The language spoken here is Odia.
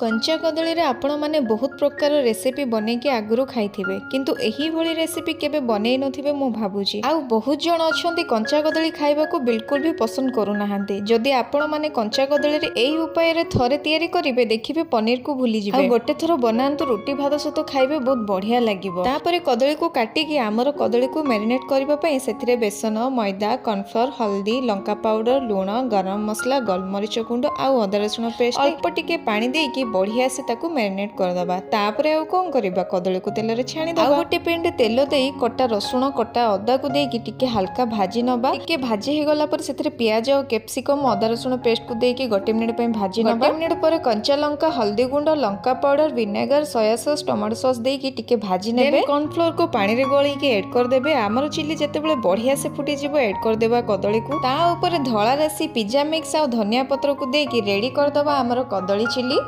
କଞ୍ଚା କଦଳୀରେ ଆପଣମାନେ ବହୁତ ପ୍ରକାର ରେସିପି ବନେଇକି ଆଗରୁ ଖାଇଥିବେ, କିନ୍ତୁ ଏହିଭଳି ରେସିପି କେବେ ବନେଇ ନଥିବେ ମୁଁ ଭାବୁଛି। ଆଉ ବହୁତ ଜଣ ଅଛନ୍ତି, କଞ୍ଚା କଦଳୀ ଖାଇବାକୁ ବିଲକୁଲ ବି ପସନ୍ଦ କରୁନାହାନ୍ତି। ଯଦି ଆପଣମାନେ କଞ୍ଚା କଦଳୀରେ ଏଇ ଉପାୟରେ ଥରେ ତିଆରି କରିବେ, ଦେଖିବେ ପନିରକୁ ଭୁଲିଯିବେ। ଆଉ ଗୋଟେ ଥର ବନାନ୍ତୁ, ରୁଟି ଭାତ ସହିତ ଖାଇବେ, ବହୁତ ବଢିଆ ଲାଗିବ। ତାପରେ କଦଳୀକୁ କାଟିକି ଆମର କଦଳୀକୁ ମ୍ୟାରିନେଟ୍ କରିବା ପାଇଁ ସେଥିରେ ବେସନ, ମଇଦା, କର୍ନଫ୍ଲୋର, ହଳଦୀ, ଲଙ୍କା ପାଉଡର, ଲୁଣ, ଗରମ ମସଲା, ଗୋଲମରିଚ ଗୁଣ୍ଡ ଆଉ ଅଦା ରସୁଣ ପେଷ୍ଟ, ଅଳ୍ପ ଟିକେ ପାଣି ଦେଇକି ବଢିଆ ସେ ତାକୁ ମ୍ୟାରିନେଟ୍ କରିଦେବା। ତାପରେ ଆଉ କଣ କରିବା, କଦଳୀକୁ ତେଲରେ ଛାଣିଦେବା। ଆଉ ଗୋଟେ ପ୍ୟାନରେ ତେଲ ଦେଇ କଟା ରସୁଣ, କଟା ଅଦାକୁ ଦେଇକି ଟିକେ ହାଲକା ଭାଜି ନବା। ଟିକେ ଭାଜି ହେଇଗଲା ପରେ ସେଥିରେ ପିଆଜ ଆଉ କ୍ୟାପ୍ସିକମ୍, ଅଦା ରସୁଣ ପେଷ୍ଟକୁ ଦେଇକି ଗୋଟେ ମିନିଟ୍ ପାଇଁ ଭାଜି ନବା। ମିନିଟ୍ ପରେ କଞ୍ଚା ଲଙ୍କା, ହଳଦୀ ଗୁଣ୍ଡ, ଲଙ୍କା powder, vinegar, soya sauce, tomato sauce ଦେଇକି ଟିକେ ଭାଜି ନେବେ। କର୍ନଫ୍ଲୋରକୁ ପାଣିରେ ଗୋଳେଇକି ଏଡ୍ କରିଦେବେ। ଆମର ଚିଲି ଯେତେବେଳେ ବଢିଆ ସେ ଫୁଟିଯିବ, ଏଡ୍ କରିଦେବା କଦଳୀକୁ। ତା ଉପରେ ଧଳା ରାଶି, ପିଜା ମିକ୍ସ ଆଉ ଧନିଆ ପତ୍ରକୁ ଦେଇକି ରେଡି କରିଦେବା ଆମର କଦଳୀ ଚିଲି।